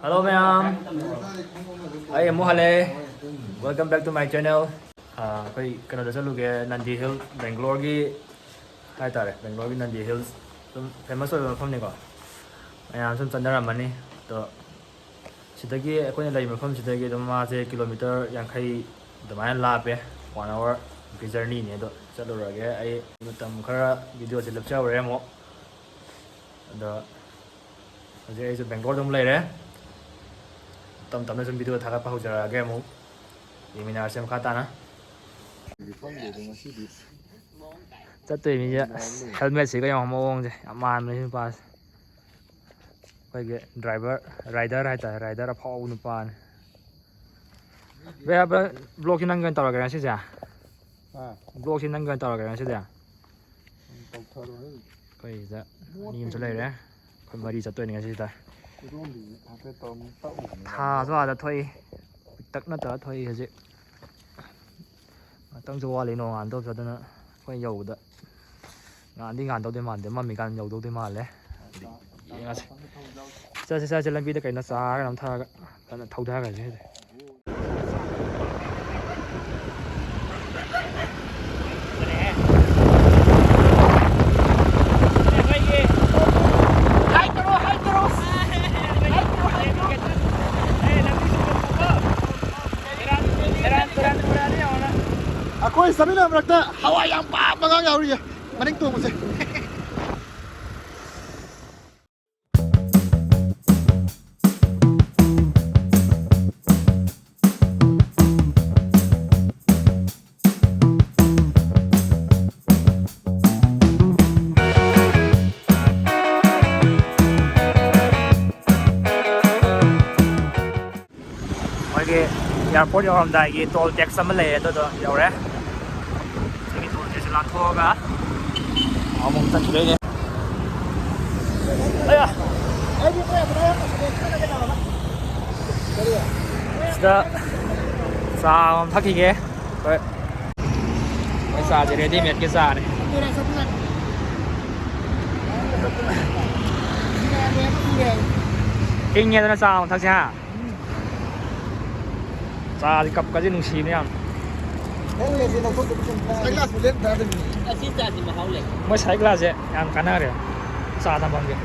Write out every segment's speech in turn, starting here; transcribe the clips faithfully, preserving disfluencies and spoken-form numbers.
Hello ꯃꯌꯥꯝ, ꯑꯩ ꯑꯃꯨꯛ ꯍꯜꯂꯦ꯫ Welcome back to my channel. ꯑꯩꯈꯣꯏ ꯀꯩꯅꯣꯗ ꯆꯠꯂꯨꯒꯦ, ꯅꯟꯗꯤ ꯍꯤꯜ, ꯕꯦꯡꯒ꯭ꯂꯣꯔꯒꯤ ꯍꯥꯏꯇꯥꯔꯦ, ꯕꯦꯡꯒ꯭ꯂꯣꯔꯒꯤ ꯅꯟꯗꯤ ꯍꯤꯜꯁ ꯑꯗꯨꯝ ꯐꯦꯃꯁ ꯑꯣꯏꯕ ꯃꯐꯝꯅꯤꯀꯣ, ꯃꯌꯥꯝ ꯁꯨꯝ ꯆꯠꯅꯔꯝꯃꯅꯤ꯫ ꯑꯗꯣ ꯁꯤꯗꯒꯤ, ꯑꯩꯈꯣꯏꯅ ꯂꯩꯔꯤꯕ ꯃꯐꯝꯁꯤꯗꯒꯤ ꯑꯗꯨꯝ ꯃꯥꯁꯦ ꯀꯤꯂꯣꯃꯤꯇꯔ ꯌꯥꯡꯈꯩ ꯑꯗꯨꯃꯥꯏꯅ ꯂꯥꯞꯄꯦ꯫ One hour ꯒꯤ ꯖꯔꯅꯤꯅꯤ꯫ ꯑꯗꯣ ꯆꯠꯂꯨꯔꯒꯦ꯫ ꯑꯩ ꯃꯇꯝ ꯈꯔ ꯚꯤꯗꯤꯑꯣꯁꯦ ꯂꯦꯞꯆꯍꯧꯔꯦ ꯑꯃꯨꯛ꯫ ꯑꯗꯣ ꯍꯧꯖꯤꯛ ꯑꯩꯁꯨ ꯕꯦꯡꯒ꯭ꯂꯣꯔꯗ ꯑꯃꯨꯛ ꯂꯩꯔꯦ꯫ ꯇꯞ ꯇꯞꯅ ꯁꯨꯝ ꯚꯤꯗꯤꯑꯣ ꯊꯥꯒꯠꯄ ꯍꯧꯖꯔꯛꯑꯒꯦ ꯑꯃꯨꯛ꯫ ꯌꯦꯡꯃꯤꯟꯅꯔꯁꯦ ꯃꯈꯥ ꯇꯥꯅ꯫ ꯆꯠꯇꯣꯏ ꯃꯤꯁꯦ ꯑꯁ, ꯍꯦꯜꯃꯦꯠꯁꯤꯒ ꯌꯦꯡꯉꯣ ꯃꯑꯣꯡꯁꯦ, ꯌꯥꯝ ꯃꯥꯟꯕꯅꯦ ꯁꯤ ꯅꯨꯄꯥꯁꯦ꯫ ꯑꯩꯈꯣꯏꯒꯤ ꯗ꯭ꯔꯥꯏꯚꯔ, ꯔꯥꯏꯗꯔ ꯍꯥꯏꯇꯥꯔꯦ, ꯔꯥꯏꯗꯔ ꯑꯐꯥꯎꯕ ꯅꯨꯄꯥꯅꯤ꯫ ꯕ꯭ꯂꯣꯛꯁꯤ ꯅꯪꯒꯤ ꯑꯣꯏꯅ ꯇꯧꯔꯒꯦ ꯉꯁꯤꯁꯦ꯫ ꯑꯥ꯫ ꯕ꯭ꯂꯣꯛꯁꯤ ꯅꯪꯒꯤ ꯑꯣꯏꯅ ꯇꯧꯔꯒꯦ ꯉꯁꯤꯗꯤ꯫ ꯇꯧꯊꯔꯣꯍꯦ꯫ ꯑꯩꯈꯣꯏ ꯁꯤꯗ ꯃꯤ ꯑꯃꯁꯨ ꯂꯩꯔꯦ꯫ ꯑꯩꯈꯣꯏ ꯃꯔꯤ ꯆꯠꯇꯣꯏꯅꯦ ꯉꯁꯤꯁꯤꯗ꯫ ꯏꯔꯣꯝꯕꯤ ꯍꯥꯏꯐꯦꯠ ꯇꯧꯔ ꯇꯛꯎꯕꯅꯦ꯫ ꯊꯥꯁꯨ ꯑꯥꯗ ꯊꯣꯛꯏ꯫ ꯄꯤꯛꯇꯛ ꯅꯠꯇ꯭ꯔꯒ ꯊꯣꯛꯏ ꯍꯧꯖꯤꯛ꯫ ꯉꯥꯛꯇꯪꯁꯨ ꯋꯥꯠꯂꯤ ꯅꯣꯡꯉꯥꯟꯗꯧꯁꯨ, ꯑꯗꯨꯅ ꯑꯩꯈꯣꯏ ꯌꯧꯕꯗ ꯉꯥꯟꯗꯤ ꯉꯥꯟꯗꯧꯗꯤ ꯃꯥꯟꯗꯦ, ꯃꯝꯃꯤꯀꯥꯟꯗ ꯌꯧꯗꯧꯗꯤ ꯃꯥꯜꯂꯦ꯫ ꯌꯦꯡꯉꯁꯤ꯫ ꯆꯠꯁꯤ, ꯆꯠꯁꯤ, ꯂꯝꯕꯤꯗ ꯀꯩꯅꯣ ꯆꯥ ꯈꯔ ꯑꯃ ꯊꯛꯑꯒ ꯀꯟꯅ ꯊꯧꯊꯈ꯭ꯔꯁꯤ ꯍꯧꯖꯤꯛ꯫ ꯑꯩꯈꯣꯏ ꯆꯠꯃꯤꯟꯅꯕ ꯃꯔꯛꯇ ꯍꯋꯥꯏ ꯌꯥꯝ ꯄꯥꯝꯕ ꯑꯉꯥꯡ ꯌꯥꯎꯔꯤꯌꯦ, ꯃꯅꯤꯡ ꯇꯣꯡꯕꯁꯦ꯫ ꯃꯣꯏꯒꯤ ꯑꯦꯌꯥꯔꯄꯣꯔꯠ ꯌꯧꯔꯝꯗꯥꯏꯒꯤ ꯇꯣꯜ ꯇꯦꯛꯁ ꯑꯃ ꯂꯩꯌꯦ, ꯑꯗꯨꯗꯣ ꯌꯧꯔꯦ꯫ ꯁꯤꯒꯤ ꯇꯣꯜ ꯇꯦꯛꯁ ꯂꯥꯟꯊꯣꯛꯑꯒ ꯑꯃꯨꯛ ꯆꯠꯈꯤꯗꯣꯏꯅꯦ꯫ ꯑꯌꯥ! ꯁꯤꯗ ꯆꯥ ꯑꯃ ꯊꯛꯈꯤꯒꯦ꯫ ꯍꯣꯏ꯫ ꯑꯩꯈꯣꯏ ꯆꯥꯁꯦ ꯔꯦꯗꯤꯃꯦꯗꯀꯤ ꯆꯥꯅꯦ꯫ ꯏꯪꯉꯦꯗꯅ ꯆꯥ ꯑꯃ ꯊꯛꯁꯦ ꯍꯥ꯫ ꯆꯥꯗꯤ ꯀꯞꯀꯁꯦ ꯅꯨꯡꯁꯤꯕꯅꯦ ꯌꯥꯝ꯫ ꯅꯪ ꯂꯦꯟꯁꯦ ꯂꯧꯊꯣꯛꯇꯕꯤ ꯁꯨꯝ ꯊꯛꯑꯗꯤ꯫ ꯁꯟꯒ꯭ꯂꯥꯁꯁꯨ ꯂꯦꯟ ꯊꯛꯑꯗꯕꯅꯤ꯫ ꯑꯁꯤ ꯆꯥꯁꯤ ꯃꯍꯥꯎ ꯂꯩ꯫ ꯃꯣꯏ ꯁꯟꯒ꯭ꯂꯥꯁꯁꯦ ꯌꯥꯝ ꯀꯥꯟꯅꯔꯦ ꯆꯥ ꯊꯝꯐꯝꯒꯤ꯫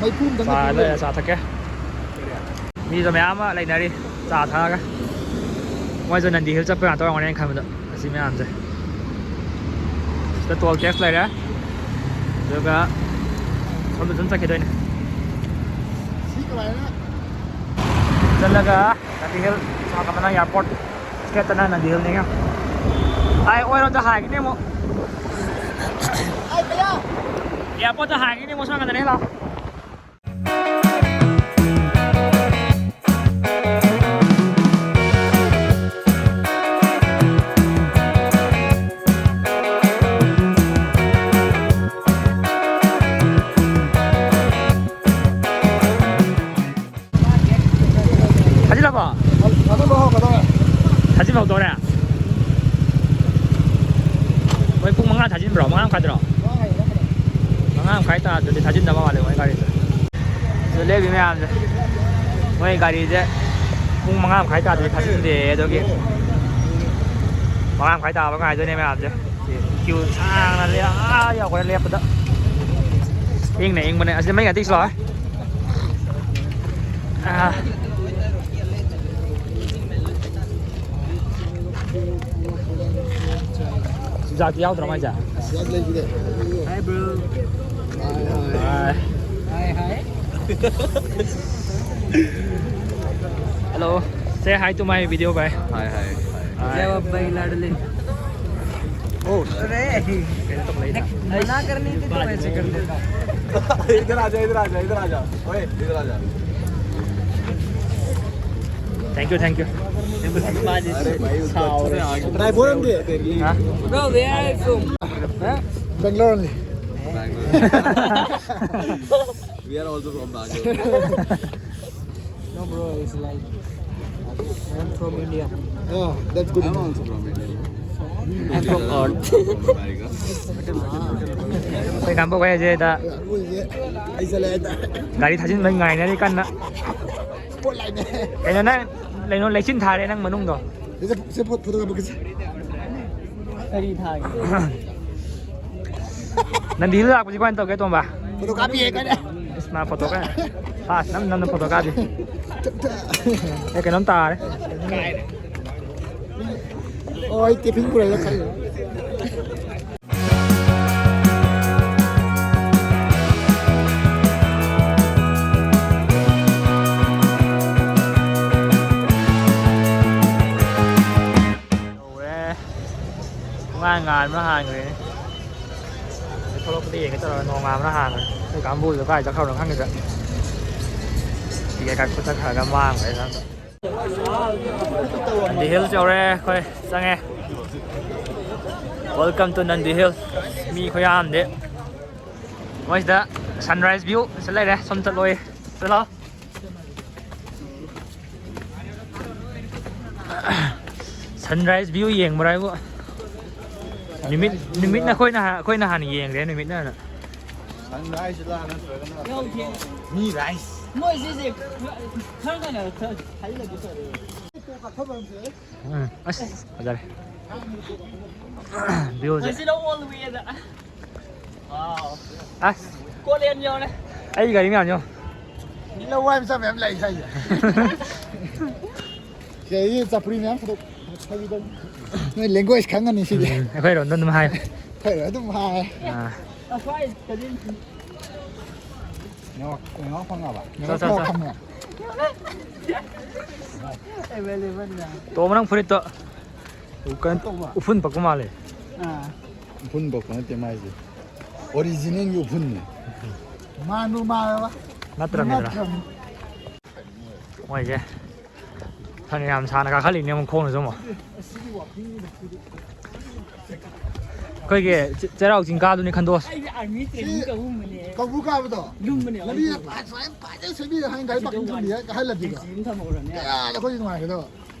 ꯃꯩꯐꯨ ꯑꯝꯇꯪ ꯆꯥ ꯂꯩꯔ ꯆꯥ ꯊꯛꯀꯦ꯫ ꯃꯤꯁꯨ ꯃꯌꯥꯝ ꯑꯃ ꯂꯩꯅꯔꯤ ꯆꯥ ꯊꯛꯑꯒ꯫ ꯃꯣꯏꯁꯨ ꯅꯟꯗꯤ ꯍꯤꯜ ꯆꯠꯄ ꯉꯥꯛꯇ ꯑꯣꯏꯔꯝꯒꯅꯤ ꯑꯩꯅ ꯈꯟꯕꯗ꯫ ꯑꯁꯤ ꯃꯌꯥꯝꯁꯦ꯫ ꯁꯤꯗ ꯇꯣꯜ ꯇꯦꯛꯁ ꯂꯩꯔꯦ꯫ ꯑꯗꯨꯒ ꯁꯣꯝꯗ ꯑꯗꯨꯝ ꯆꯠꯈꯤꯗꯣꯏꯅꯦ꯫ ꯁꯤ ꯀꯃꯥꯏꯅ? ꯆꯠꯂꯒ ꯅꯟꯗꯤ ꯍꯤꯜ, ꯁꯣꯝ ꯅꯥꯀꯟꯗꯅ ꯑꯦꯌꯥꯔꯄꯣꯔꯠ, ꯏꯁꯇ꯭ꯔꯦꯠꯇꯅ ꯅꯟꯗꯤ ꯍꯤꯜꯅꯤ꯫ ꯑꯩ ꯑꯣꯏꯔꯣꯝꯗ ꯍꯥꯏꯒꯅꯤ ꯑꯃꯨꯛ꯫ ꯑꯦꯌꯥꯔꯄꯣꯔꯠꯇ ꯍꯥꯏꯒꯅꯤ ꯑꯃꯨꯛ, ꯁꯣꯝ ꯅꯥꯀꯟꯗꯅꯦ, ꯂꯥꯎ꯫ ꯊꯥꯖꯤꯜꯂꯕꯣ? ꯊꯥꯖꯤꯟꯕ ꯍꯧꯔꯛꯀꯗꯧꯔꯦ꯫ ꯊꯥꯖꯤꯟꯕ ꯍꯧꯗꯧꯔꯦ? ꯃꯣꯏ ꯄꯨꯡ ꯃꯉꯥ ꯊꯥꯖꯤꯟꯕ꯭ꯔꯣ? ꯃꯉꯥ ꯃꯈꯥꯏꯗꯔꯣ? ꯃꯉꯥ ꯃꯈꯥꯏ ꯇꯥꯗ꯭ꯔꯗꯤ ꯊꯥꯖꯤꯟꯗꯕ ꯃꯥꯜꯂꯦ ꯃꯣꯏ ꯒꯥꯔꯤꯁꯦ꯫ ꯁꯤꯗ ꯂꯦꯞꯄꯤ ꯃꯌꯥꯝꯁꯦ꯫ ꯃꯣꯏ ꯒꯥꯔꯤꯁꯦ ꯄꯨꯡ ꯃꯉꯥ ꯃꯈꯥꯏ ꯇꯥꯗ꯭ꯔꯗꯤ ꯊꯥꯖꯤꯟꯗꯦ꯫ ꯑꯗꯨꯒꯤ ꯃꯉꯥ ꯃꯈꯥꯏ ꯇꯥꯕ ꯉꯥꯏꯗꯣꯏꯅꯦ ꯃꯌꯥꯝꯁꯦ꯫ ꯀ꯭ꯌꯨ ꯁꯥꯡꯅ ꯂꯦꯞ-, ꯑꯥ ꯌꯧꯈ꯭ꯔꯦ ꯂꯦꯞꯄꯗ꯫ ꯏꯪꯅ ꯏꯪꯕꯅꯦ꯫ ꯑꯁꯤꯗ ꯃꯩ ꯉꯥꯛꯇ ꯁꯤꯜꯂꯣ꯫ ꯑꯥ꯫ ꯆꯨꯖꯥꯛꯇꯤ ꯌꯥꯎꯗ꯭ꯔꯣ ꯃꯥꯏꯁꯦ? ꯆꯨꯖꯥꯛ ꯂꯩꯁꯤꯗꯤ꯫ Hi, bro. Hi, hi. Hi. Hi, hi. Hello. Say hi to my video, bhai. Hi, hi, hi. Hi. जय बाबा लाडले। Oh, अरे। कहीं तो play था। मना करनी थी तो ऐसे कर देता। इधर आ जा, इधर आ जा, इधर आ जा। ओए, इधर आ जा। Thank you, thank you. अरे भाई, उसको अच्छे से आगे ट्राई फोरम दे। हाँ? Bro, where are you from? Huh? Bangalore only. Bangalore. We are also from Bangalore. No, bro, it's like, I'm from India. Oh, that's good. I'm also from India. ꯑꯩꯈꯣꯏ ꯀꯥꯡꯄꯣꯛꯄꯤ ꯍꯥꯏꯁꯦ ꯗ ꯒꯥꯔꯤ ꯊꯥꯖꯤꯟꯕ ꯉꯥꯏꯅꯔꯤ ꯀꯟꯅ꯫ ꯀꯩꯅꯣ ꯅꯪ, ꯀꯩꯅꯣ ꯂꯩꯆꯤꯟ ꯊꯥꯔꯦ ꯅꯪ ꯃꯅꯨꯡꯗꯣ꯫ ꯀꯔꯤ ꯊꯥꯒꯦ? ꯅꯟꯗꯤ ꯍꯤꯜ ꯂꯥꯛꯄꯁꯤ ꯀꯃꯥꯏꯅ ꯇꯧꯒꯦ, ꯇꯣꯝꯕ? ꯐꯣꯇꯣ ꯀꯥꯞꯄꯤꯌꯦ ꯀꯟꯅ꯫ ꯏꯁ, ꯃꯥ ꯐꯣꯇꯣ ꯀꯥꯞ-, ꯐꯥꯁ ꯅꯝ ꯅꯝꯅ ꯐꯣꯇꯣ ꯀꯥꯞꯄꯤ꯫ ꯑꯦ, ꯀꯩꯅꯣꯝ ꯇꯥꯔꯦ꯫ ꯑꯣ, ꯑꯩ ꯇꯤꯐꯤꯟ ꯄꯨꯔꯛꯏꯔ ꯈꯜꯂꯤꯅꯦ꯫ ꯌꯧꯔꯦ꯫ ꯄꯨꯡꯉꯥꯟ ꯉꯥꯟꯕꯅ ꯍꯥꯟꯈ꯭ꯔꯦꯅꯦ꯫ ꯊꯣꯛꯂꯛꯄꯗ ꯌꯦꯡꯒꯦ ꯇꯧꯔꯒ ꯅꯣꯡꯉꯥꯟꯕꯅ ꯍꯥꯟꯈ꯭ꯔꯦ꯫ ꯑꯩꯈꯣꯏ ꯀꯥꯡꯕꯨꯁꯨ ꯀꯥꯏ ꯆꯠꯈ꯭ꯔꯕꯅꯣ ꯈꯪꯗꯦꯗ꯫ ꯇꯤꯀꯦꯠ ꯀꯛꯄ ꯆꯠꯈ꯭ꯔꯒ ꯃꯥꯡꯈ꯭ꯔꯦ ꯁꯣꯝꯗ꯫ ꯅꯟꯗꯤ ꯍꯤꯜꯁ ꯌꯧꯔꯦ ꯑꯩꯈꯣꯏ, ꯆꯪꯉꯦ꯫ Welcome to Nandi Hills꯫ Me ꯈꯨꯌꯥꯝꯗꯤ꯫ ꯃꯣꯏꯁꯤꯗ sunrise view ꯁꯤ ꯂꯩꯔꯦ꯫ ꯁꯣꯝ ꯆꯠꯂꯣꯏ꯫ ꯆꯠꯂꯣ꯫ Sunrise view ꯌꯦꯡꯕ꯭ꯔꯥ ꯍꯥꯏꯕꯨ? ꯅꯨꯃꯤꯠ, ꯅꯨꯃꯤꯠꯅ ꯑꯩꯈꯣꯏꯅ ꯍꯥ-, ꯑꯩꯈꯣꯏꯅ ꯍꯥꯟꯅ ꯌꯦꯡꯈ꯭ꯔꯦ, ꯅꯨꯃꯤꯠꯅ ꯍꯥꯟꯅ꯫ Sunrise ꯂꯥ ꯅꯠꯇ꯭ꯔꯒꯅ ꯌꯥꯎꯗꯦ꯫ Mi rise꯫ ꯃꯣꯏ ꯁꯤꯁꯦ ꯈꯔ, ꯈꯔ ꯉꯟꯅ ꯈꯔ ꯍꯜꯂꯗꯤ ꯐꯗꯣꯏꯅꯦ꯫ ꯎꯝ, ꯑꯁ, ꯐꯖꯔꯦ꯫ View ꯁꯦ꯫ ꯉꯁꯤ ꯂꯧ ꯑꯣꯜꯂꯨꯏꯌꯦꯗ꯫ Wow꯫ ꯑꯁ꯫ ꯀꯣꯂꯦꯟ ꯌꯧꯔꯦ꯫ ꯑꯩ ꯒꯥꯔꯤ ꯃꯌꯥꯝ ꯌꯦꯡꯉꯣ꯫ ꯃꯤ ꯂꯧ ꯋꯥꯏ ꯃꯆꯥ ꯃꯌꯥꯝ ꯂꯥꯛꯏ ꯁ꯭ꯋꯥꯏꯁꯦ꯫ ꯁꯤꯗꯩꯗꯤ ꯆꯧꯀ꯭ꯔꯤ ꯃꯌꯥꯝ ꯄꯨꯊꯣꯛ-, ꯅꯣꯏ language ꯈꯪꯉꯅꯤ ꯁꯤꯗꯤ꯫ ꯎꯝ, ꯑꯩꯈꯣꯏꯔꯣꯝꯗ ꯑꯗꯨꯝ ꯍꯥꯏ꯫ ꯑꯩꯈꯣꯏꯔꯣꯝ ꯑꯗꯨꯝ ꯍꯥꯏ꯫ ꯑꯥ꯫ ꯑꯁ꯭ꯋꯥꯏ ꯀꯔꯤ ꯅꯦꯠꯋꯥꯛ, ꯅꯦꯠꯋꯥꯛ ꯐꯪꯉꯕ? ꯆꯣ, ꯆꯣ, ꯆꯣ꯫ ꯐꯪꯉꯦ꯫ Available ꯅꯦ꯫ ꯇꯣꯝꯕ, ꯅꯪ ꯐꯨꯔꯤꯠꯇꯣ ꯀꯩꯅꯣ ꯇꯧꯕ꯫ ꯎꯐꯨꯟ ꯄꯛꯄ ꯃꯥꯜꯂꯦ꯫ ꯑꯥ꯫ ꯎꯐꯨꯟ ꯄꯛꯄ ꯅꯠꯇꯦ ꯃꯥꯏꯁꯦ꯫ Original ꯒꯤ ꯎꯐꯨꯟꯅꯦ꯫ ꯃꯥꯟꯕꯨ ꯃꯥꯜꯂꯕ? ꯅꯠꯇ꯭ꯔꯕꯅꯤꯗꯅ꯫ ꯅꯠꯇ꯭ꯔꯕꯅꯤ꯫ ꯃꯣꯏꯁꯦ ꯐꯅꯌꯥꯝ ꯁꯥꯡꯅ ꯀꯥꯈꯠꯂꯤꯅꯦ ꯑꯃꯨꯛ ꯈꯣꯡꯅꯁꯨ ꯑꯃꯨꯛ꯫ ꯑꯩꯈꯣꯏꯒꯤ ꯆꯦ-, ꯆꯩꯔꯥꯎ ꯆꯤꯡ ꯀꯥꯗꯨꯅꯤ ꯈꯟꯗꯣꯛꯑꯁꯤ꯫ ꯑꯩꯗꯤ army training ꯇꯧꯕꯒꯨꯝꯕꯅꯦ꯫ ꯀꯧꯕ꯭ꯔꯨ ꯀꯥꯕꯗꯣ? ꯂꯨꯝꯕꯅꯦ꯫ ꯂꯝꯕꯤ ꯐꯖꯅ ꯁꯦꯝꯕꯤꯔ ꯍꯥꯏꯅ ꯒꯥꯔꯤ parking ꯊꯝꯕꯤꯔ ꯀꯥꯍꯜꯂꯗꯤꯀꯣ꯫ ꯀꯌꯥꯗ ꯑꯩꯈꯣꯏꯁꯨ ꯅꯨꯡꯉꯥꯏꯒꯗꯕ꯫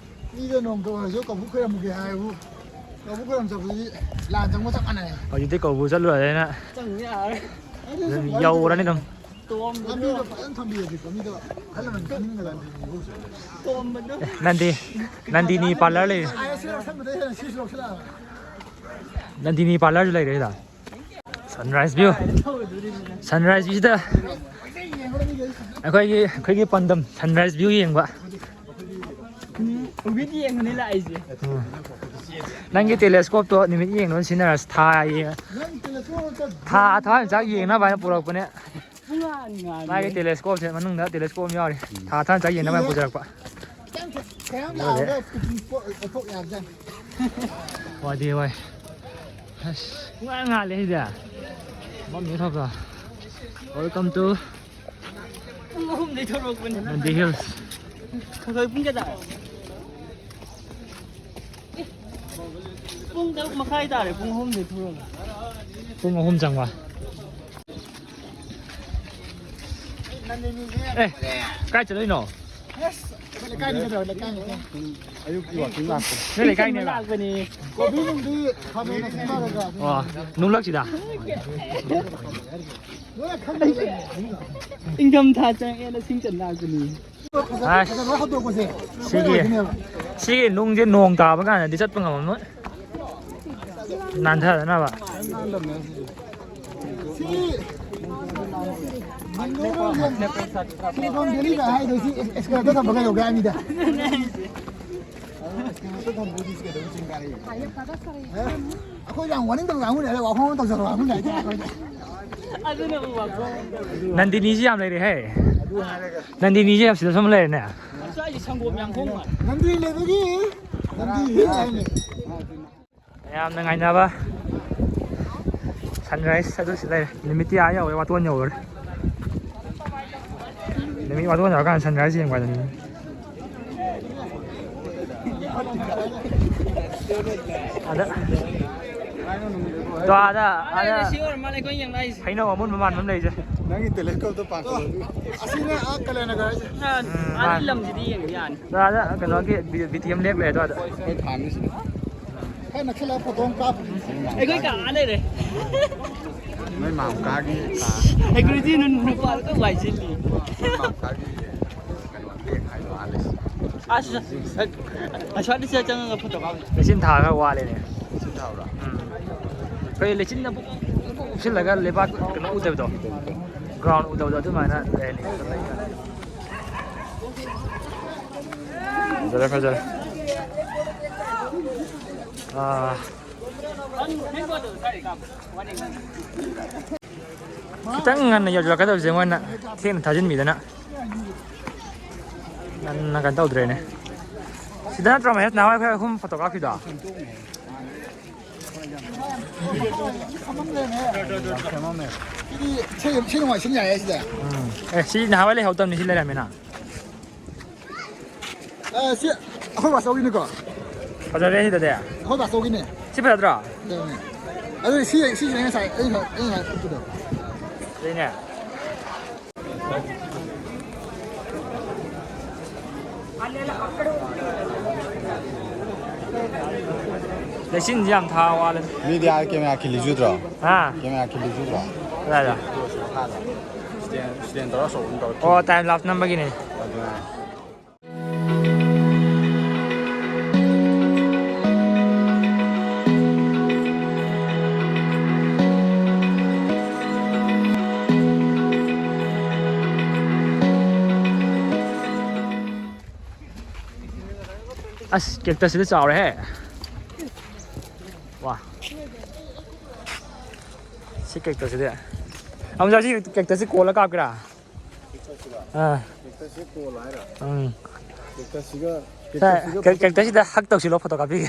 ꯃꯤꯗꯣ ꯅꯣꯡꯃꯇ ꯑꯣꯏꯔꯁꯨ ꯀꯧꯕ꯭ꯔꯨ ꯈꯣꯏꯔꯝꯒꯦ ꯍꯥꯏꯕꯨ꯫ ꯂꯧꯕꯨꯛ ꯈꯣꯏꯔꯝ ꯆꯠꯄꯗꯨꯗꯤ ꯂꯥꯟ ꯆꯪꯕ ꯆꯞ ꯃꯥꯟꯅꯩ꯫ ꯍꯧꯖꯤꯛꯇꯤ ꯀꯧꯕꯨ ꯆꯠꯂꯨꯔꯦꯅ ꯆꯪ ꯌꯥꯔꯦ꯫ ꯑꯗꯨꯝ ꯌꯧꯔꯅꯤ ꯑꯗꯨꯝ꯫ ꯇꯣꯝꯕꯗꯣ ꯂꯝꯕꯤꯗꯣ ꯐꯖꯅ ꯊꯝꯕꯤꯔꯗꯤꯀꯣ ꯃꯤꯗꯣ ꯑꯍꯜ ꯂꯃꯟ ꯈꯪꯅꯤꯡꯒꯗꯕꯅꯤ꯫ ꯇꯣꯝꯕꯗꯣ꯫ ꯑꯦ, ꯅꯟꯗꯤ ꯅꯟꯗꯤꯅꯤ ꯄꯥꯔꯂꯔ ꯂꯩꯔꯦ꯫ ꯑꯥꯏ ꯑꯦꯁ ꯑꯦꯜ ꯂꯧꯁꯟꯕꯗꯩ ꯍꯦꯟꯅ ꯁꯤꯁꯨ ꯂꯧꯁꯜꯂꯛꯑꯕꯅꯤ꯫ ꯅꯟꯗꯤꯅꯤ ꯄꯥꯔꯂꯔꯁꯨ ꯂꯩꯔꯦ ꯁꯤꯗ꯫ Sunrise view. ꯁꯟꯔꯥꯏꯁ ꯚ꯭ꯌꯨꯁꯤꯗ ꯑꯩꯈꯣꯏꯒꯤ ꯑꯩꯈꯣꯏꯒꯤ ꯄꯥꯟꯗꯝ ꯁꯟꯔꯥꯏꯁ ꯚ꯭ꯌꯨ ꯌꯦꯡꯕ꯫ ꯎꯕꯤꯗꯤ ꯌꯦꯡꯉꯅꯤ ꯂꯥꯛꯏꯁꯦ꯫ ꯎꯝ꯫ ꯅꯪꯒꯤ ꯇꯦꯂꯦꯁꯀꯣꯞꯇꯣ ꯅꯨꯃꯤꯠ ꯌꯦꯡꯅꯕ ꯁꯤꯖꯤꯟꯅꯔꯁꯤ꯫ ꯊꯥ ꯌꯦꯡ-, ꯊꯥ ꯊꯋꯥꯟꯃꯤꯆꯥꯛ ꯌꯦꯡꯅꯕ ꯍꯥꯏꯅ ꯄꯨꯔꯛꯄꯅꯦ꯫ ꯄꯨꯡꯉꯥꯟ ꯉꯥꯟꯕꯅꯦ꯫ ꯃꯥꯒꯤ ꯇꯦꯂꯦꯁꯀꯣꯞꯁꯦ ꯃꯅꯨꯡꯗ ꯇꯦꯂꯦꯁꯀꯣꯞ ꯑꯃ ꯌꯥꯎꯔꯤ꯫ ꯊꯥ ꯊꯋꯥꯟꯃꯤꯆꯥꯛ ꯌꯦꯡꯅꯕ ꯍꯥꯏꯅ ꯄꯨꯖꯔꯛꯄ꯫ ꯈꯤꯇꯪ ꯈꯔ ꯂꯥꯎꯔꯒ ꯄꯤꯛꯅꯤꯛ ꯁ꯭ꯄꯣꯠ ꯑꯣꯟꯊꯣꯛ ꯌꯥꯕꯖꯥꯠꯅꯤ꯫ ꯋꯥꯗꯤ ꯋꯥꯏ꯫ ꯑꯁ, ꯄꯨꯡꯉꯥꯟ ꯉꯥꯜꯂꯦ ꯁꯤꯗꯤ꯫ ꯃꯝꯃꯤ ꯊꯣꯛꯄ꯫ Welcome to ꯄꯨꯡ ꯑꯍꯨꯝꯗꯩ ꯊꯣꯛꯂꯛꯄꯅꯦ꯫ ꯅꯟꯗꯤ ꯍꯤꯜꯁ꯫ ꯈꯣꯏ ꯄꯨꯡ ꯀꯌꯥ ꯇꯥꯔꯦ? ꯄꯨꯡ ꯇꯔꯨꯛ ꯃꯈꯥꯏ ꯇꯥꯔꯦ, ꯄꯨꯡ ꯑꯍꯨꯝꯗꯩ ꯊꯣꯛꯂꯛꯑꯒ꯫ ꯄꯨꯡ ꯑꯍꯨꯝ ꯆꯪꯕ꯫ ꯑꯦ, ꯀꯥꯏ ꯆꯠꯂꯨꯏꯅꯣ? ꯑꯁ, ꯑꯩꯈꯣꯏ ꯂꯩꯀꯥꯏꯅꯤ ꯀꯩꯗꯧꯔꯦ, ꯂꯩꯀꯥꯏꯅꯤ꯫ ꯑꯌꯨꯛꯀꯤ ꯋꯥꯀꯤꯡ ꯂꯥꯛꯄ꯫ ꯅꯣꯏ ꯂꯩꯀꯥꯏꯅꯦꯕ? ꯂꯥꯛꯄꯅꯤ꯫ ꯀꯣꯕꯤ ꯅꯨꯡꯕꯤ ꯈꯥꯃꯦꯟ ꯑꯁꯤꯟꯕꯒ꯫ ꯑꯣ, ꯅꯨꯡꯂꯛꯁꯤꯗ? ꯂꯣꯏ ꯈꯪꯉꯤ꯫ ꯏꯪꯊꯝꯊꯥ ꯆꯪꯉꯛꯑꯦꯅ ꯁꯤꯡ ꯆꯟ ꯂꯥꯛꯄꯅꯤ꯫ ꯑꯁ, ꯐꯖꯅ ꯂꯣꯏ ꯍꯧꯗꯣꯛꯄꯁꯦ ꯑꯩꯈꯣꯏ ꯁꯤꯒꯤ, ꯑꯣꯏꯗꯣꯏꯅꯦꯕ꯫ ꯁꯤꯒꯤ ꯅꯨꯡꯁꯦ ꯅꯣꯡ ꯇꯥꯕ ꯀꯥꯟꯗꯗꯤ ꯆꯠꯄ ꯉꯝꯃꯝꯃꯣꯏ꯫ ꯅꯥꯟꯊꯗꯅꯕ꯫ ꯁꯤ ꯁꯤꯂꯤꯀꯣꯟ ꯚꯦꯂꯤꯗ ꯍꯥꯏꯗꯣ ꯁꯤ ꯑꯦꯛꯁꯀꯦꯂꯦꯇꯔ ꯊꯝꯕ ꯀꯩꯗꯧꯒꯦ ꯍꯥꯏꯕꯅꯤꯗ꯫ ꯑꯩꯈꯣꯏ ꯌꯥꯝ ꯋꯥꯅꯤꯡꯗꯕ ꯀꯥꯡꯕꯨꯅꯦ, ꯑꯗ ꯋꯥꯍꯣꯡ ꯇꯧꯖꯕ ꯀꯥꯡꯕꯨꯅꯦ ꯍꯥꯏꯇꯥꯔꯦ ꯑꯩꯈꯣꯏꯗꯤ꯫ ꯑꯗꯨꯅꯕꯨ ꯋꯥꯈꯜ꯫ ꯅꯟꯗꯤꯅꯤꯁꯤ ꯌꯥꯝ ꯂꯩꯔꯦꯍꯦ꯫ ꯅꯟꯗꯤꯅꯤꯁꯤ ꯌꯥꯝ ꯁꯤꯗ ꯁꯨꯝ ꯂꯩꯔꯦꯅꯦ꯫ ꯑꯁ, ꯑꯩ ꯁꯪꯒꯣꯝ ꯌꯥꯝ ꯍꯣꯡꯕ꯫ ꯅꯟꯗꯤ ꯂꯩꯕꯒꯤ ꯅꯟꯗꯤ ꯍꯤꯜ ꯍꯥꯏꯅꯦ꯫ ꯃꯌꯥꯝꯅ ꯉꯥꯏꯅꯕ ꯁꯟꯔꯥꯏꯁ ꯑꯗꯨ ꯁꯤ ꯂꯩꯔꯦ꯫ ꯅꯨꯃꯤꯠꯇꯤ ꯑꯥ ꯌꯧꯔꯦ, ꯋꯥꯇꯣꯟ ꯌꯧꯔꯦ꯫ ꯅꯨꯃꯤꯠ ꯋꯥꯇꯣꯟ ꯌꯧꯔꯀꯥꯟꯗ ꯁꯟꯔꯥꯏꯁ ꯌꯦꯡꯕ ꯍꯥꯏꯗꯨꯅꯤ꯫ ꯑꯗ, ꯇꯣ ꯑꯥꯗ, ꯑꯥꯗ ꯁꯤ ꯑꯣꯏꯔ ꯃꯥꯜꯂꯦ ꯑꯩꯈꯣꯏ ꯌꯦꯡ ꯂꯥꯛꯏꯁꯦ꯫ ꯍꯩꯅꯧ ꯑꯃꯨꯟꯕ ꯃꯥꯟꯕ ꯑꯃ ꯂꯩꯁꯦ꯫ ꯅꯪꯒꯤ ꯇꯦꯂꯦꯁꯀꯣꯞꯇꯣ ꯄꯥꯟꯈꯠꯂꯣ꯫ ꯑꯁꯤꯅ ꯑꯥ ꯀꯂꯦꯅꯒꯔ ꯍꯥꯏꯁꯦ꯫ ꯎꯝ, ꯑꯥ, ꯃꯥꯅꯦ꯫ ꯂꯝꯁꯤꯗꯤ ꯌꯦꯡꯕ ꯌꯥꯅꯤ꯫ ꯇꯣ ꯑꯥꯗ ꯀꯩꯅꯣꯒꯤ ꯕꯤ-, ꯕꯤ ꯇꯤ ꯑꯦꯝ ꯂꯦꯛ ꯂꯩ ꯑꯗꯨꯋꯥꯏꯗ꯫ ꯑꯩꯈꯣꯏ ꯐꯥꯟꯅꯤ ꯁꯤꯗ꯫ ꯈꯔ ꯅꯛꯁꯜꯂꯒ ꯐꯣꯇꯣ ꯑꯃ ꯀꯥꯞꯄ꯫ ꯑꯩꯈꯣꯏ ꯀꯥ ꯂꯩꯔꯦ꯫ ꯅꯣꯏ ꯃꯥꯝꯀꯥꯒꯤ ꯀꯥ꯫ ꯑꯩꯈꯣꯏꯗꯤ ꯅꯨꯄꯥꯗꯨꯒ ꯋꯥꯏꯁꯤꯜꯂꯤ꯫ ꯅꯣꯏ ꯃꯥꯝꯀꯥꯒꯤ ꯀꯩꯅꯣ ꯂꯦꯛ ꯍꯥꯏꯗꯣ ꯑꯥ ꯂꯩ꯫ ꯑꯁ, ꯑꯁ꯭ꯋꯥꯏꯗ ꯆꯪꯉꯒ ꯐꯣꯇꯣ ꯀꯥꯞꯄ꯫ ꯂꯩꯆꯤꯟ ꯊꯥꯔꯒ ꯋꯥꯠꯂꯦꯅꯦ꯫ ꯂꯩꯆꯤꯟ ꯊꯥꯕ꯭ꯔꯥ? ꯎꯝ꯫ ꯑꯩꯈꯣꯏ ꯂꯩꯆꯤꯟꯅ ꯄꯨꯡ ꯎꯞꯁꯤꯜꯂꯒ ꯂꯩꯕꯥꯛ ꯀꯩꯅꯣ ꯎꯗꯕꯗꯣ꯫ ꯒ꯭ꯔꯥꯎꯟ ꯎꯗꯕꯗꯣ ꯑꯗꯨꯃꯥꯏꯅ ꯂꯩꯔꯅꯤ꯫ ꯐꯖꯔꯦ, ꯐꯖꯔꯦ꯫ ꯑꯥ꯫ ꯈꯤꯇꯪ ꯉꯟꯅ ꯌꯧꯁꯤꯜꯂꯛꯀꯗꯕꯁꯦ ꯃꯣꯏꯅ ꯊꯦꯡꯅ ꯊꯥꯖꯤꯟꯕꯤꯗꯅ ꯉꯟꯅ ꯀꯩꯅꯣ ꯇꯧꯗ꯭ꯔꯦꯅꯦ꯫ ꯁꯤꯗ ꯅꯠꯇ꯭ꯔꯣ ꯃꯍꯦꯁ ꯅꯍꯥꯟꯋꯥꯏ ꯑꯩꯈꯣꯏ ꯑꯍꯨꯝ ꯐꯣꯇꯣ ꯀꯥꯞꯈꯤꯗꯣ? ꯁꯤꯗꯤ ꯁꯤ, ꯁꯤ ꯅꯨꯡꯉꯥꯏ, ꯁꯤ ꯌꯥꯏꯌꯦ ꯁꯤꯗ꯫ ꯎꯝ꯫ ꯑꯦ, ꯁꯤ ꯅꯍꯥꯟꯋꯥꯏ ꯂꯩꯍꯧꯗꯕꯅꯤ, ꯁꯤ ꯂꯩꯔꯝꯃꯤꯅ꯫ ꯑ, ꯁꯤ ꯑꯩꯈꯣꯏ ꯕꯥꯆꯧꯒꯤꯅꯤꯀꯣ꯫ ꯐꯖꯔꯦ ꯁꯤꯗꯗꯤ꯫ ꯑꯩꯈꯣꯏ ꯕꯥꯆꯧꯒꯤꯅꯦ꯫ ꯁꯤ ꯐꯖꯗ꯭ꯔꯣ? ꯐꯖꯕꯅꯦ꯫ ꯑꯗꯨ ꯁꯤ, ꯁꯤꯁꯤꯅꯦ ꯉꯁꯥꯏ ꯑꯩꯅ, ꯑꯩꯅ ꯉꯁꯥꯏ ꯎꯠꯄꯗꯣ꯫ ꯁꯤꯅꯦ꯫ ꯂꯩꯆꯤꯟꯁꯤ ꯌꯥꯝ ꯊꯥ ꯋꯥꯠꯂꯦ꯫ ꯃꯤꯗꯤ ꯑꯥ ꯀꯦꯃꯦꯔꯥ ꯈꯤꯜꯂꯤ ꯆꯨꯗ꯭ꯔꯣ? ꯍꯥ? ꯀꯦꯃꯦꯔꯥ ꯈꯤꯜꯂꯤ ꯆꯨꯗ꯭ꯔꯣ? ꯀꯗꯥꯏꯗ? ꯁ꯭ꯇꯦꯟ, ꯁ꯭ꯇꯦꯟ ꯇꯧꯔ ꯑꯆꯧꯕ ꯑꯃ ꯇꯧꯔ ꯑꯣ, ꯈꯤꯜꯂꯤ꯫ ꯇꯥꯏꯝ ꯂꯥꯞꯁ ꯅꯝꯕꯒꯤꯅꯦ꯫ ꯑꯗꯨꯅ꯫ ꯑꯁ, ꯀꯦꯛꯇꯁꯁꯤꯗꯤ ꯆꯥꯎꯔꯦꯍꯦ꯫ ꯋꯥ꯫ ꯁꯤ ꯀꯦꯛꯇꯁꯁꯤꯗꯤ꯫ ꯑꯃꯨꯛ ꯁꯤ ꯀꯦꯛꯇꯁꯁꯤ ꯀꯣꯜꯂ ꯀꯥꯞꯀꯦꯔꯥ? ꯑꯥ꯫ ꯀꯦꯛꯇꯁꯁꯤ ꯀꯣꯜꯂꯣ ꯍꯥꯏꯔꯣ? ꯎꯝ꯫ ꯀꯦꯛꯇꯁꯁꯤꯒ, ꯁꯦ, ꯀꯦꯛꯇꯁꯁꯤꯒ ꯀꯦꯛ-, ꯐꯣꯇꯣ ꯀꯦꯛꯇꯁꯁꯤꯗ ꯍꯛ ꯇꯧꯁꯤꯜꯂꯣ, ꯐꯣꯇꯣ ꯀꯥꯞꯄꯤꯒꯦ꯫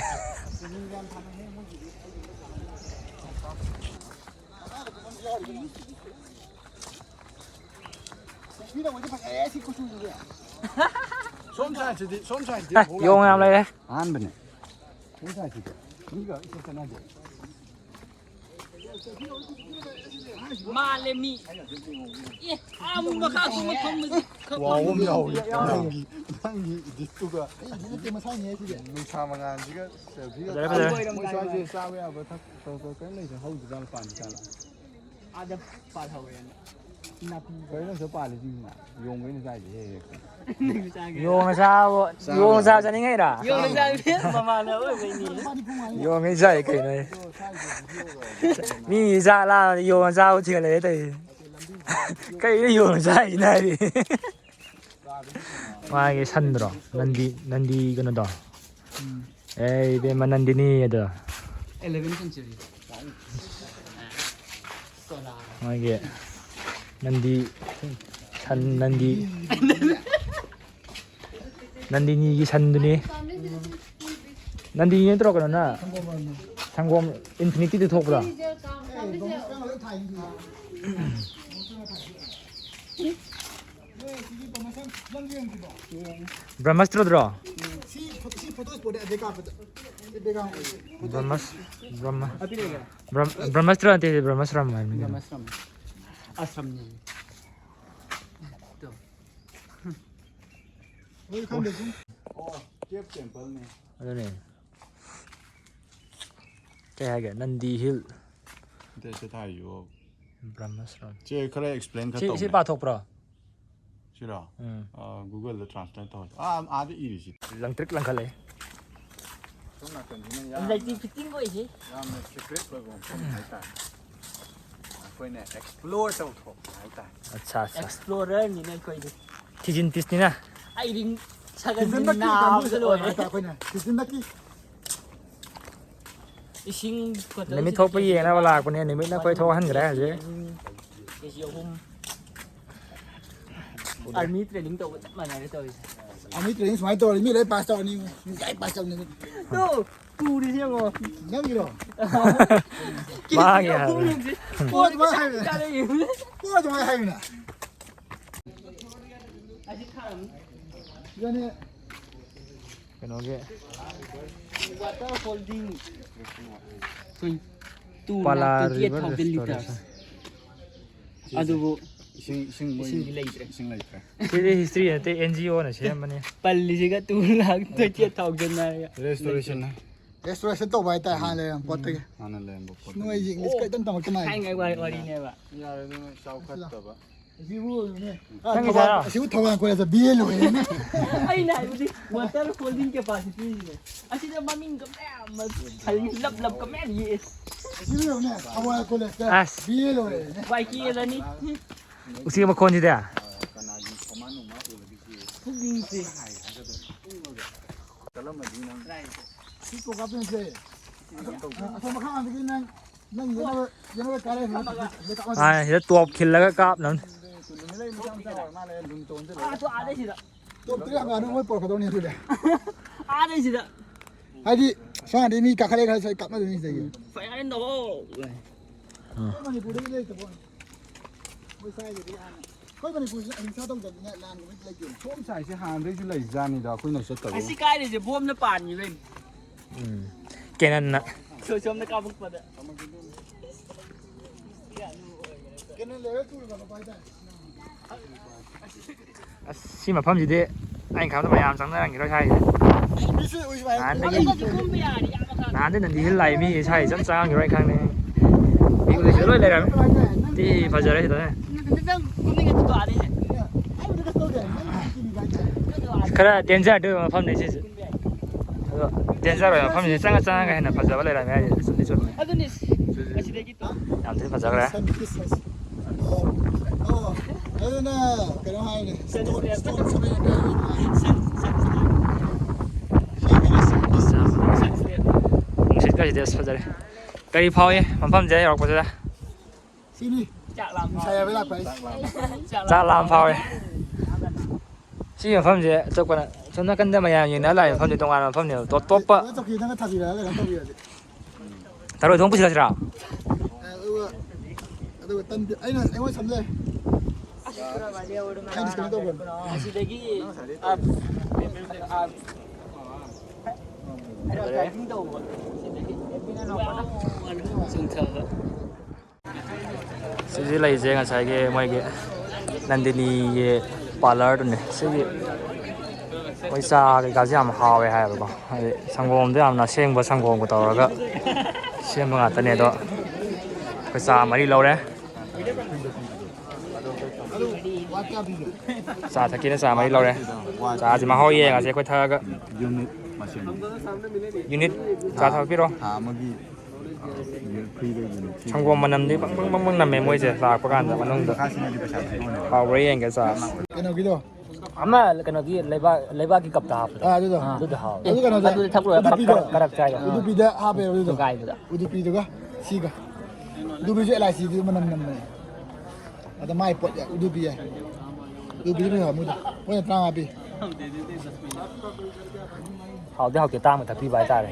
ꯁꯣꯝ ꯁꯥꯏꯠꯁꯤꯗꯤ, ꯁꯣꯝ ꯁꯥꯏꯠꯇꯤ ꯑꯦ, ꯑꯃꯨꯛ ꯌꯣꯡ ꯌꯥꯝ ꯂꯥꯛꯇ꯭ꯔꯤ꯫ ꯂꯩꯔꯦ꯫ ꯑꯍꯥꯟꯕꯅꯦ꯫ ꯁꯣꯝ ꯁꯥꯏꯠꯁꯤꯗꯤ ꯃꯤꯒ ꯏꯆꯠ ꯆꯠꯅꯗꯦ꯫ ꯃꯥꯜꯂꯦ ꯃꯤ꯫ ꯑꯦ, ꯑꯥ, ꯃꯈꯥ ꯀꯨꯝꯕ ꯐꯝꯕꯁꯦ ꯈꯔ ꯋꯥꯎ ꯑꯃ ꯌꯥꯎꯔꯤ꯫ ꯅꯪꯒꯤ, ꯅꯪꯒꯤ ꯏꯗꯤꯠꯇꯨꯒ꯫ ꯑꯩ ꯏꯗꯤꯠ ꯅꯠꯇꯦ, ꯃꯁꯥꯏꯅꯦ ꯍꯥꯏꯁꯤꯗꯤ꯫ ꯅꯨꯡꯁꯥ ꯃꯉꯥꯜꯁꯤꯒ ꯁꯦꯜꯐꯤꯒ꯫ ꯐꯖꯔꯦ, ꯐꯖꯔꯦ꯫ ꯃꯣꯏ ꯁ꯭ꯋꯥꯏꯁꯦ ꯆꯥꯕ ꯌꯥꯕ ꯊꯛꯄ ꯀꯔꯤꯝ ꯂꯩꯇ꯭ꯔꯦ, ꯍꯧꯗ꯭ꯔꯤꯖꯥꯠꯂꯣ, ꯄꯥꯟꯗ꯭ꯔꯤꯖꯥꯠꯂꯣ? ꯑꯥꯗ ꯄꯥꯜꯍꯧꯔꯦꯅ꯫ ꯅꯥꯄꯤ꯫ ꯀꯩꯅꯣ ꯁꯤꯗ ꯄꯥꯜꯂꯤꯁꯤꯡꯁꯤꯅ? ꯌꯣꯡꯈꯩꯅ ꯆꯥꯏꯁꯦ ꯍꯦꯛ ꯍꯦꯛ꯫ ꯅꯪꯁꯨ ꯆꯥꯒꯦ? ꯌꯣꯡꯅ ꯆꯥꯕ, ꯆꯥꯕ ꯌꯣꯡ ꯆꯥ ꯌꯥꯕ꯫ ꯆꯥꯅꯤꯡꯉꯩꯔꯥ? ꯌꯣꯡ ꯆꯥꯕ ꯃꯃꯥꯟꯅꯕ ꯑꯣꯏꯕꯩꯅꯤ꯫ ꯌꯣꯡꯈꯩ ꯆꯥꯏ ꯀꯩꯅꯣ? ꯃꯤ ꯆꯥ ꯂꯥ ꯌꯣꯡ ꯆꯥꯕ ꯊꯤꯒꯠꯂꯛꯑꯦ ꯇꯧꯔꯤꯁꯦ꯫ ꯀꯩꯅꯣ ꯌꯣꯡ ꯆꯥꯏꯁꯤꯅ ꯍꯥꯏꯗꯤ꯫ ꯃꯥꯒꯤ ꯁꯟꯗ꯭ꯔꯣ? ꯅꯟꯗꯤ, ꯅꯟꯗꯤ ꯀꯩꯅꯣꯗꯣ? ꯎꯝ꯫ ꯑꯦ, ꯏꯕꯦꯝꯃ ꯅꯟꯗꯤꯅꯤ ꯑꯗꯣ꯫ Eleven century꯫ ꯃꯥꯒꯤ ꯅꯟꯗꯤ, ꯁꯟ ꯅꯟꯗꯤ꯫ ꯅꯟꯗꯤꯅꯤꯒꯤ ꯁꯟꯗꯨꯅꯤ꯫ ꯅꯟꯗꯤꯅꯤ ꯅꯠꯇ꯭ꯔꯣ ꯀꯩꯅꯣꯅ? ꯁꯪꯒꯣꯝ ꯏꯟꯐꯤꯅꯤꯇꯤꯗ ꯊꯣꯛꯄꯗꯣ? ꯕ꯭ꯔꯍꯃꯁꯇ꯭ꯔꯗ꯭ꯔꯣ? ꯁꯤ, ꯁꯤ ꯐꯣꯇꯣ ꯁ꯭ꯄꯣꯠꯅꯦ ꯑꯗꯩ ꯀꯥꯞꯄꯗ꯫ ꯁꯤ ꯕꯦꯛꯒ꯭ꯔꯥꯎꯟ ꯑꯣꯏꯌꯦ꯫ ꯕ꯭ꯔꯍꯃꯁ-, ꯕ꯭ꯔꯍꯃ-, ꯕ꯭ꯔꯍꯃ-, ꯕ꯭ꯔꯍꯃꯁꯇ꯭ꯔ ꯅꯠꯇꯦ, ꯕ꯭ꯔꯍꯃꯁ꯭ꯔꯝ ꯍꯥꯏꯕꯅꯤ ꯀꯩꯅꯣ꯫ ꯕ꯭ꯔꯍꯃꯁ꯭ꯔꯝ꯫ ꯑꯁ꯭ꯔꯝꯅꯤ꯫ ꯇꯣ꯫ ꯍꯣꯏ, ꯈꯪꯗꯦ, ꯁꯨꯝ꯫ ꯑꯣ, ꯀꯦꯞ ꯇꯦꯝꯄꯜꯅꯦ꯫ ꯑꯗꯨꯅꯦ꯫ ꯀꯩ ꯍꯥꯏꯒꯦ? ꯅꯟꯗꯤ ꯍꯤꯜ꯫ ꯅꯠꯇꯦ, ꯁꯤ ꯊꯥꯏꯁꯤꯕꯣ꯫ ꯕ꯭ꯔꯍꯃꯁ꯭ꯔꯝ꯫ ꯁꯤ ꯈꯔ ꯑꯦꯛꯁꯄ꯭ꯂꯦꯟ ꯈꯔ ꯁꯤ, ꯁꯤ ꯇꯧꯅꯦ꯫ ꯄꯥꯊꯣꯛꯄ꯭ꯔꯣ? ꯁꯤꯔꯣ? ꯎꯝ꯫ ꯑ, Google-ꯗ translate ꯇꯧꯍꯜꯂꯦ꯫ ꯑꯥ, ꯑꯥꯗ ꯏꯔꯤꯁꯤ꯫ ꯂꯪꯇ꯭ꯔꯤꯛ ꯂꯪꯈꯠꯂꯛꯑꯦ꯫ ꯁꯣꯝ ꯅꯥꯀꯟꯁꯤꯅ ꯌꯥꯝꯅ, ꯂꯩꯇꯦ, fitting ꯑꯣꯏꯁꯦ꯫ ꯌꯥꯝꯅ secret ꯑꯣꯏꯕ ꯃꯐꯝ ꯍꯥꯏꯇꯥꯔꯦ꯫ ꯑꯩꯈꯣꯏꯅ explore ꯇꯧꯊꯣꯛꯄ ꯍꯥꯏꯇꯥꯔꯦ꯫ ꯑꯠꯆꯥ, ꯑꯠꯆꯥ꯫ Explorer-ꯅꯤꯅꯦ ꯑꯩꯈꯣꯏꯗꯤ꯫ ꯊꯤꯖꯤꯟ ꯄꯤꯁꯅꯤꯅ꯫ ꯑꯩꯗꯤ ꯁꯒꯟ ꯊꯤꯖꯤꯟꯗ ꯀꯤ ꯅꯥꯕꯗ ꯀꯥꯡꯕꯨꯁꯦ ꯂꯣꯏꯔꯦ꯫ ꯍꯥꯏꯇꯥꯔꯦ ꯑꯩꯈꯣꯏꯅ꯫ ꯊꯤꯖꯤꯟꯗ ꯀꯤ꯫ ꯏꯁꯤꯡ ꯈꯛꯇ ꯅꯨꯃꯤꯠ ꯊꯣꯛꯄ ꯂꯩꯁꯤꯜꯂꯛꯇ꯭ꯔꯗꯤ ꯌꯦꯡꯅꯕ ꯀꯃꯥꯏꯅ? ꯂꯥꯛꯄꯅꯦ, ꯅꯨꯃꯤꯠꯅ ꯑꯩꯈꯣꯏ ꯊꯣꯛꯍꯟꯈ꯭ꯔꯦ ꯍꯧꯖꯤꯛ꯫ ꯀꯦ ꯖꯤ ꯑꯍꯨꯝ꯫ Army training ꯇꯧꯕ ꯆꯞ ꯃꯥꯟꯅꯔꯦ ꯇꯧꯔꯤꯁꯦ꯫ Army training ꯁꯨꯃꯥꯏꯅ ꯇꯧꯔꯗꯤ ꯃꯤ ꯂꯣꯏ pass ꯇꯧꯔꯅꯤ꯫ ꯃꯤ ꯂꯣꯏ pass ꯇꯧꯅꯤ꯫ ꯇꯨ, ꯇꯨꯔꯤꯁꯦ ꯌꯦꯡꯉꯣ꯫ ꯅꯪꯒꯤꯔꯣ? ꯃꯥꯒꯤ ꯍꯥꯏꯕꯅꯦ꯫ ꯄꯣꯠ ꯑꯗꯨꯃꯥꯏꯅ ꯍꯥꯏꯕꯅꯦ꯫ ꯄꯣꯠ ꯑꯗꯨꯃꯥꯏꯅ ꯍꯥꯏꯕꯅꯦ꯫ ꯁꯤꯗꯅꯦ꯫ ꯀꯩꯅꯣꯒꯤ꯫ Water holding꯫ ꯁꯨꯏ꯫ Two lakh twenty eight thousand liters. ꯑꯗꯨꯕꯨ ꯏꯁꯤꯡ, ꯏꯁꯤꯡ ꯃꯣꯏ ꯏꯁꯤꯡꯗꯤ ꯂꯩꯇ꯭ꯔꯦ꯫ ꯏꯁꯤꯡ ꯂꯩꯇ꯭ꯔꯦ꯫ ꯁꯤꯗꯤ history ꯅꯠꯇꯦ, NGO ꯅ ꯁꯦꯝꯕꯅꯤ꯫ ꯄꯜꯂꯤꯁꯤꯒ two lakh twenty eight thousand ꯍꯥꯏꯔꯒ꯫ Restoration꯫ Restoration ꯇꯧꯕ ꯍꯥꯏꯇꯥꯔꯦ, ꯍꯥꯟꯅ ꯂꯩꯔꯝꯕ ꯄꯣꯠꯇꯒꯤ꯫ ꯍꯥꯟꯅ ꯂꯩꯔꯝꯕ ꯄꯣꯠꯇꯒꯤ꯫ ꯅꯣꯏꯁꯤ English ꯈꯤꯇꯪ ꯇꯝꯃꯛꯇ ꯉꯥꯏꯔꯤ꯫ ꯊꯥꯏꯅꯉꯩ ꯋꯥꯔꯤ-, ꯋꯥꯔꯤꯅꯦꯕ꯫ ꯌꯥꯔꯦ, ꯑꯗꯨꯅ ꯆꯥꯎꯈꯠꯇꯕ꯫ ꯑꯁꯤꯕꯨ ꯌꯦꯡꯉꯨꯅꯦ꯫ ꯅꯪꯒꯤ ꯊꯧꯕꯥꯜ, ꯁꯥꯔꯣ? ꯑꯁꯤꯕꯨ ꯊꯧꯕꯥꯜ ꯀꯣꯂꯦꯖꯇ B A ꯂꯣꯏꯔꯦꯅꯦ꯫ ꯑꯩꯅ ꯍꯥꯏꯕꯗꯤ water holding capacity ꯁꯤꯅꯦ꯫ ꯑꯁꯤꯗ ꯃꯃꯤꯡꯒ ꯃꯌꯥꯝ ꯑꯃ ꯁꯥꯔꯤ ꯂꯞ ꯂꯞꯀ ꯃꯌꯥꯝ ꯌꯦꯛꯑꯦ꯫ ꯑꯁꯤꯕꯨ ꯌꯦꯡꯉꯨꯅꯦ, ꯊꯧꯕꯥꯜ ꯀꯣꯂꯦꯖꯇ ꯑꯁ꯫ B A ꯂꯣꯏꯔꯦꯅꯦ꯫ ꯋꯥꯏ ꯀꯦ ꯑꯦꯜ ꯑꯅꯤ꯫ ꯎꯆꯦꯛ ꯃꯈꯣꯟꯁꯤꯗ꯫ ꯄꯨꯛꯅꯤꯡꯁꯦ꯫ ꯁꯤ ꯀꯣ ꯀꯥꯞꯇꯣꯏꯅꯦ ꯁꯦ꯫ ꯑꯁꯣꯝ ꯃꯈꯥ ꯃꯥꯡꯗꯒꯤ ꯅꯪ, ꯅꯪ ꯌꯦꯡꯅꯕ, ꯌꯦꯡꯅꯕ ꯀꯥꯔꯦ꯫ ꯑꯥ, ꯁꯤꯗ ꯇꯣꯞ ꯈꯤꯜꯂꯒ ꯀꯥꯞꯅꯕꯅꯤ꯫ ꯇꯣꯞ ꯇ꯭ꯔꯤ ꯍꯪꯉꯛꯑꯅꯨ, ꯃꯣꯏ ꯄꯣꯔꯛꯀꯗꯧꯅꯤ ꯑꯗꯨꯗꯤ꯫ ꯑꯥꯗꯩꯁꯤꯗ꯫ ꯍꯥꯏꯗꯤ ꯁꯣꯝꯗꯤ ꯃꯤ ꯀꯥꯈꯠꯂꯦ ꯈꯜꯂꯁꯦ, ꯑꯩ ꯀꯥꯞꯅꯗꯣꯏꯅꯤ ꯁꯤꯗꯒꯤ꯫ ꯐꯖꯔꯦ ꯅꯣ꯫ ꯑꯩꯈꯣꯏ ꯃꯅꯤꯄꯨꯔꯗꯗꯤ ꯂꯩꯇꯕ ꯋꯥꯅꯤ꯫ ꯃꯣꯏ ꯁ꯭ꯋꯥꯏꯗꯗꯤ ꯍꯥꯟꯅ, ꯑꯩꯈꯣꯏ ꯃꯅꯤꯄꯨꯔꯁꯤꯅ ꯑꯍꯤꯡꯁꯥ ꯇꯧꯗꯕꯅꯤꯅ ꯂꯥꯟꯒꯨꯝꯕ ꯂꯩꯇꯦ꯫ ꯁꯣꯝ ꯁꯥꯏꯁꯦ ꯍꯥꯟꯅꯗꯩꯁꯨ ꯂꯩꯖꯥꯠꯅꯤꯗ, ꯑꯩꯈꯣꯏꯅ ꯆꯠꯇꯕ꯫ ꯑꯁꯤ ꯀꯥꯏꯗꯩꯁꯦ ꯕꯣꯝꯅ ꯄꯥꯟꯈꯤꯕꯩꯅꯤ꯫ ꯎꯝ꯫ ꯀꯦꯅꯟꯅ꯫ ꯑꯩꯈꯣꯏ ꯁꯣꯝꯗ ꯀꯥꯞꯄꯛꯄꯗ꯫ ꯀꯦꯅꯟ ꯂꯩꯔ ꯇꯨꯔꯒ ꯍꯥꯏꯇꯥꯔꯦ꯫ ꯑꯁ, ꯁꯤ ꯃꯐꯝꯁꯤꯗꯤ ꯑꯩꯅ ꯈꯪꯕꯗ ꯃꯌꯥꯝ ꯆꯪꯅꯔꯝꯈꯤꯔꯣꯏ ꯁ꯭ꯋꯥꯏꯁꯦ꯫ ꯅꯍꯥꯟꯗꯒꯤ, ꯅꯍꯥꯟꯗꯒꯤ ꯅꯟꯗꯤ ꯍꯤꯜ ꯂꯥꯛꯏ ꯃꯤ ꯁ꯭ꯋꯥꯏ ꯏꯆꯪ ꯆꯪꯉꯝꯈꯤꯔꯣꯏ ꯈꯪꯉꯦ꯫ ꯃꯤ ꯂꯩꯁꯤꯗ ꯂꯣꯏ ꯂꯩꯔꯝꯃꯤ꯫ ꯊꯤ ꯐꯖꯔꯦ ꯁꯤꯗꯅꯦ꯫ ꯈꯔ danger ꯇꯧꯕ ꯃꯐꯝꯅꯤ ꯁꯤꯁꯦ꯫ ꯑꯗꯣ danger ꯑꯣꯏꯕ ꯃꯐꯝꯁꯤꯗ ꯆꯪꯉ ꯆꯪꯉꯒ ꯍꯦꯟꯅ ꯐꯖꯕ ꯂꯩꯔꯝꯃꯦ ꯍꯥꯏꯁꯦ꯫ ꯆꯨꯝꯗꯤ ꯆꯨꯝꯃꯤ꯫ ꯑꯗꯨꯅꯤ ꯑꯁꯤꯗꯒꯤ ꯌꯥꯝ ꯊꯤꯅ ꯐꯖꯈ꯭ꯔꯦ꯫ ꯑꯣ, ꯑꯗꯨꯅ ꯀꯩꯅꯣ ꯍꯥꯏꯅꯦ꯫ ꯅꯨꯡꯁꯤꯠꯀꯁꯤꯗꯤ ꯑꯁ ꯐꯖꯔꯦ꯫ ꯀꯔꯤ ꯐꯥꯎꯏ ꯃꯐꯝꯁꯦ ꯌꯧꯔꯛꯄꯁꯤꯗ? ꯁꯤꯅꯤ꯫ ꯆꯥꯛ ꯂꯥꯝ ꯅꯨꯡꯁꯥ ꯌꯥꯏꯕ ꯂꯥꯛꯄ ꯍꯥꯏꯁꯦ꯫ ꯆꯥꯛ ꯂꯥꯝ ꯐꯥꯎꯔꯦ꯫ ꯁꯤ ꯃꯐꯝꯁꯦ ꯑꯇꯣꯞꯄꯅ ꯁꯣꯝ ꯅꯥꯀꯟꯗ ꯃꯌꯥꯝ ꯌꯦꯡꯅ ꯂꯥꯛꯏ ꯃꯐꯝꯁꯦ ꯇꯣꯉꯥꯟꯕ ꯃꯐꯝꯅꯦꯕ꯫ ꯇꯣꯞ ꯇꯣꯞꯄ꯫ ꯑꯗꯨ ꯆꯧꯀ꯭ꯔꯤꯗꯪꯒ ꯊꯥꯕꯤꯔꯒ ꯀꯩꯅꯣ ꯇꯧꯕꯤꯔꯗꯤ꯫ ꯊꯔꯣꯏ ꯊꯣꯡ ꯄꯨꯁꯤꯜꯂꯁꯤꯔꯣ? ꯑꯗꯨꯒ, ꯑꯗꯨꯒ ꯇꯟꯗꯤ ꯑꯩꯅ, ꯑꯩꯉꯣꯟꯗ ꯁꯝꯖꯩ꯫ ꯑꯩꯅ ꯀꯩꯅꯣ ꯇꯧꯕꯅꯦ꯫ ꯑꯁꯤꯗꯒꯤ, ꯑ, ꯑ, ꯑꯩꯅ driving ꯇꯧꯕ꯫ ꯑꯁꯤꯗꯒꯤ꯫ ꯁꯤꯁꯤ ꯂꯩꯁꯦ ꯉꯁꯥꯏꯒꯤ ꯃꯣꯏꯒꯤ ꯅꯟꯗꯤꯅꯤꯒꯤ ꯄꯥꯔꯂꯔꯗꯨꯅꯦ꯫ ꯁꯤꯒꯤ ꯃꯣꯏ ꯆꯥ ꯀꯩꯀꯥꯁꯦ ꯌꯥꯝ ꯍꯥꯎꯋꯦ ꯍꯥꯏꯌꯦꯕꯀꯣ꯫ ꯍꯥꯏꯗꯤ ꯁꯪꯒꯣꯝꯗꯣ ꯌꯥꯝꯅ ꯑꯁꯦꯡꯕ ꯁꯪꯒꯣꯝꯒ ꯇꯧꯔꯒ ꯁꯦꯝꯕ ꯉꯥꯛꯇꯅꯦ꯫ ꯑꯗꯣ ꯑꯩꯈꯣꯏ ꯆꯥ ꯃꯔꯤ ꯂꯧꯔꯦ꯫ ꯆꯥ ꯊꯛꯀꯦꯅ ꯆꯥ ꯃꯔꯤ ꯂꯧꯔꯦ꯫ ꯆꯥꯁꯤ ꯃꯍꯥꯎ ꯌꯦꯡꯉꯁꯦ ꯑꯩꯈꯣꯏ ꯊꯛꯑꯒ꯫ ꯌꯨꯅꯤꯠ ꯃꯁꯤꯡ꯫ ꯌꯨꯅꯤꯠ ꯆꯥ ꯊꯛꯄꯤꯔꯣ꯫ ꯊꯥ ꯑꯃꯒꯤ ꯐ꯭ꯔꯤꯗ ꯌꯨꯅꯤꯠ ꯊ꯭ꯔꯤ꯫ ꯁꯪꯒꯣꯝ ꯃꯅꯝꯗꯤ ꯕꯪ ꯕꯪ ꯕꯪ ꯕꯪ ꯅꯝꯃꯦ ꯃꯣꯏꯁꯦ ꯂꯥꯛꯄ ꯀꯥꯟꯗ ꯃꯅꯨꯡꯗ꯫ ꯃꯈꯥꯁꯤꯅꯗꯤ ꯄꯩꯁꯥ ꯊꯤꯕ ꯑꯣꯏꯅ ꯍꯥꯎꯕ꯭ꯔꯥ ꯌꯦꯡꯒꯦ ꯆꯥꯁꯤ꯫ ꯀꯩꯅꯣꯒꯤꯗꯣ꯫ ꯑꯃ ꯀꯩꯅꯣꯒꯤ ꯂꯩꯕꯥꯛ, ꯂꯩꯕꯥꯛꯀꯤ ꯀꯞꯇ ꯍꯥꯞꯄꯗꯣ꯫ ꯑꯥ, ꯑꯗꯨꯗꯣ꯫ ꯑꯗꯨꯗꯣ ꯍꯥꯎꯋꯦ꯫ ꯑꯗꯨ ꯀꯩꯅꯣꯗ꯫ ꯑꯗꯨꯗꯤ ꯊꯛꯄ ꯂꯣꯏꯔ ꯀꯔꯛ, ꯎꯗꯨꯄꯤꯗꯣ꯫ ꯀꯔꯛ, ꯀꯔꯛ ꯆꯥꯏꯗꯣ꯫ ꯎꯗꯨꯄꯤꯗ ꯍꯥꯞꯄꯦ ꯑꯗꯨꯗꯣ꯫ ꯊꯨꯒꯥꯏꯕꯗ꯫ ꯎꯗꯨꯄꯤꯗꯨꯒ ꯁꯤꯒ꯫ ꯎꯗꯨꯄꯤꯁꯨ ꯑꯦꯜ ꯑꯥꯏ ꯁꯤꯗꯨ ꯃꯅꯝ ꯅꯝꯕꯅꯦ꯫ ꯑꯗ ꯃꯥꯏ ꯄꯣꯠ ꯌꯥꯏ, ꯎꯗꯨꯄꯤ ꯌꯥꯏ꯫ ꯎꯗꯨꯄꯤꯗꯨ ꯄꯩꯁꯥ ꯃꯣꯏꯗ꯫ ꯃꯣꯏꯅ ꯇꯔꯥꯃꯉꯥ ꯄꯤ꯫ ꯍꯥꯎꯗꯤ ꯍꯥꯎꯇꯦ, ꯇꯥꯡꯅ ꯊꯛꯄꯤꯕ ꯍꯥꯏꯇꯥꯔꯦ꯫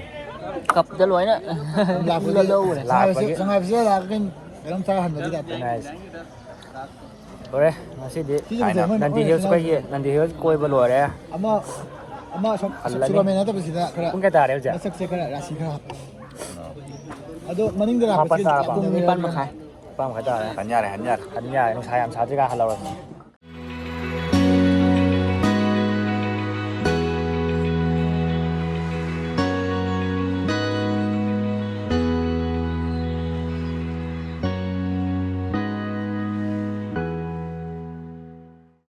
ꯀꯞꯇ ꯂꯣꯏꯅ ꯂꯥꯛꯄꯒꯤ ꯂꯧꯔꯦ꯫ ꯁꯉꯥꯏ ꯐꯦꯁꯇꯤꯚꯦꯜ, ꯂꯥꯛꯄꯒꯤ꯫ ꯁꯉꯥꯏ ꯐꯦꯁꯇꯤꯚꯦꯜ ꯂꯥꯛꯑꯒ ꯀꯩꯅꯣ ꯆꯥ ꯍꯟꯕꯒꯤ ꯇꯥꯏꯞꯇ꯫ ꯑꯗꯨꯅꯦ ꯍꯥꯏꯁꯦ꯫ ꯂꯣꯏꯔꯦ ꯉꯁꯤꯗꯤ꯫ ꯁꯤꯁꯦ ꯐꯖꯩ, ꯃꯣꯏ, ꯅꯟꯗꯤ ꯃꯣꯏ ꯍꯤꯜꯁ ꯁꯉꯥꯏ ꯑꯩꯈꯣꯏꯒꯤ ꯐꯦꯁꯇꯤꯚꯦꯜ꯫ ꯅꯟꯗꯤ ꯍꯤꯜꯁ ꯀꯣꯏꯕ ꯂꯣꯏꯔꯦ꯫ ꯑꯃ, ꯑꯃ ꯑꯁꯣꯝ ꯍꯜꯂꯅꯤ꯫ ꯁꯨꯄꯔꯃꯦꯟ ꯅꯠꯇꯕꯁꯤꯗ ꯈꯔ ꯄꯨꯡ ꯀꯌꯥ ꯇꯥꯔꯦ ꯍꯧꯖꯤꯛ? ꯃꯁꯛꯁꯦ ꯈꯔ ꯔꯥꯁꯤ ꯈꯔ ꯍꯥꯞꯄ꯫ ꯑꯗꯣ ꯃꯅꯤꯡꯗ ꯃꯥꯄꯟ ꯂꯥꯛꯄꯁꯤꯗꯤ ꯇꯥꯔꯕꯣ? ꯄꯨꯡ ꯅꯤꯄꯥꯟ ꯃꯈꯥꯏ꯫ ꯅꯤꯄꯥꯟ ꯃꯈꯥꯏ ꯇꯥꯔꯦ꯫ ꯍꯟ ꯌꯥꯔꯦ, ꯍꯟ ꯌꯥꯔꯦ꯫ ꯍꯟ ꯌꯥꯔꯦ, ꯅꯨꯡꯁꯥ ꯌꯥꯝ ꯁꯥꯗ꯭ꯔꯤꯀꯥꯟ ꯍꯜꯂꯧꯔꯁꯤ꯫